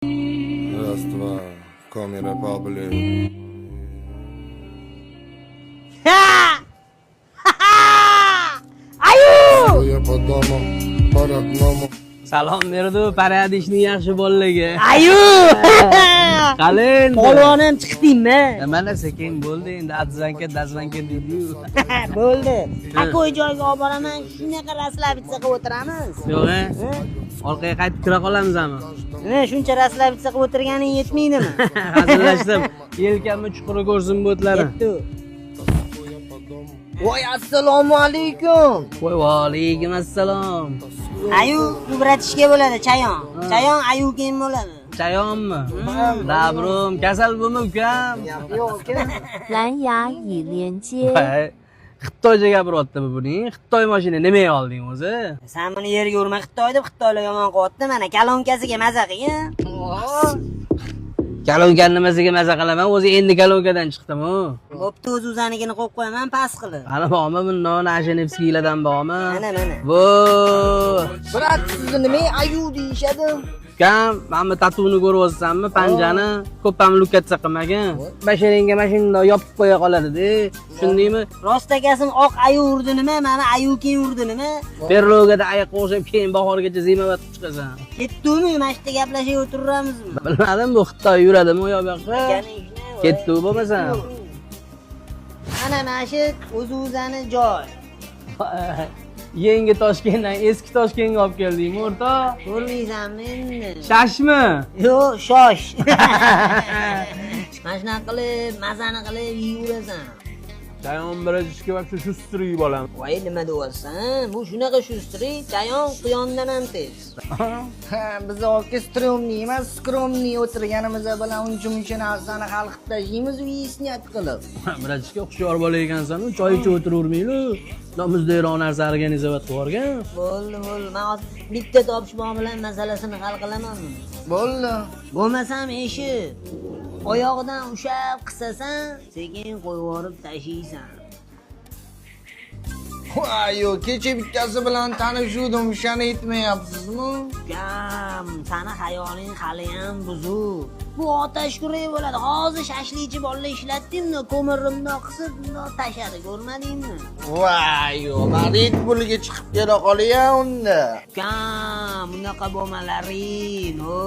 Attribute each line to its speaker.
Speaker 1: Раз, два, Коми Republic.
Speaker 2: Ha! Ayu!
Speaker 1: Я по дому, по родному.
Speaker 3: Salom berdi, paradishning yaxshi bolaligi.
Speaker 2: Ayu!
Speaker 3: Qani endi?
Speaker 2: Polvon ham chiqdingmi?
Speaker 3: Mana sekin bo'ldi endi, adzanka dazvanka deydi-yu.
Speaker 2: Bo'ldi. Такой joyga olib boraman, shunaqa расслабиться qilib o'tiramiz.
Speaker 3: Yo'q, e? Orqaga qaytib kira qolamizmi?
Speaker 2: Nima, shuncha расслабиться qilib o'tirganing yetmaydimi?
Speaker 3: Hazillashdim. Yelkamni chuquri ko'rsin bo'tlari.
Speaker 2: Yetdi.
Speaker 4: Voy, assalomu alaykum.
Speaker 3: Voy, va alaykum assalom.
Speaker 2: Ayu, bu братишка bo'ladi, chayon. Chayon ayu keyin bo'ladi.
Speaker 3: Chayonmi? Dabrum, kasal bo'lma, ukam.
Speaker 4: Yo'q, aka.
Speaker 5: 蓝牙已连接。
Speaker 3: Voy, Xitoycha gapiryapti bu buning. Xitoy mashina nimaga olding o'zi?
Speaker 2: San buni yerga urma, Xitoy deb Xitoylar yomon qilyapti, mana kalonkasiga maza qilgin.
Speaker 3: Kalonkani nimasiga maza qilaman? O'zi endi kalonkadan chiqdim-u.
Speaker 2: Bo'pti, o'z o'zanikini qo'yib qo'yaman past qilib.
Speaker 3: Qani, bormi bundan Ashenevskiylardan bormi?
Speaker 2: Mana, mana.
Speaker 3: Vo!
Speaker 4: Брат, sizni nima ayu deyishadi?
Speaker 3: Ukam, mana bu tatuni ko'ryapsanmi? Panjani ko'p ham лукаться qilmagin. Basharingga mashinada yopib qo'ya qoladi-da. Tushundingmi?
Speaker 2: Rost akasim, oq ayu urdi nima? Mana ayu keyin urdi nima?
Speaker 3: Берлога da ayiqqa o'xshab keyin bahorgacha зимовать qilib chiqasan.
Speaker 2: Ketdimi, mana shu yerda gaplashib o'tiraveramizmi?
Speaker 3: Bilmadim, bu Xitoy yuradimi u yoq bu yoqqa?
Speaker 2: Akani ishni, voy.
Speaker 3: Ketdi u bo'lmasa.
Speaker 2: Mana shu o'zi o'zani joy.
Speaker 3: Yangi Toshkentdan eski Toshkentga olib keldingmi, o'rtoq?
Speaker 2: Ko'rmaysanmi endi?
Speaker 3: Shashmi?
Speaker 2: Yo'q, shosh. Mana shunaqa qilib, mazani qilib yeyverasan.
Speaker 3: Chayon birinchi вообще шустрый bolam.
Speaker 2: Voy, nima deyapsan? Bu shunaqa шустрый, chayon quyondan ham tez.
Speaker 4: Ha, biz aka стрёмный emas, скромный o'tirganimiz bilan uncha muncha narsani hal qilib tashlaymiz, выяснять qilib.
Speaker 3: Birinchiga hushyor bola ekansan, choy ichib o'tiravermaylik. Muzdayroq narsa организовать qilib yuborgan.
Speaker 2: Bo'ldi, bo'ldi. Men hozir bitta topishmoq bilan masalasini hal qilaman buni.
Speaker 4: Bo'ldi.
Speaker 2: Bo'lmasam eshit. Oyog'idan ushlab qisasan, sekin qo'yib yuborib tashiysan.
Speaker 4: Voy, kecha bittasi bilan tanishuvdim, o'shani aytmayapsizmi?
Speaker 2: Ukam, sani xayoling haliyam buzuq. Bu otash kurak bo'ladi. Hozir shashlikchi bolalar ishlatdingmi, ko'mirni bundoq qisib, bundoq tashadi, ko'rmadingmi?
Speaker 4: Voy, man Red Bullga chiqib kela qolay unda.
Speaker 2: Ukam, bunaqa bo'lmalaring, o.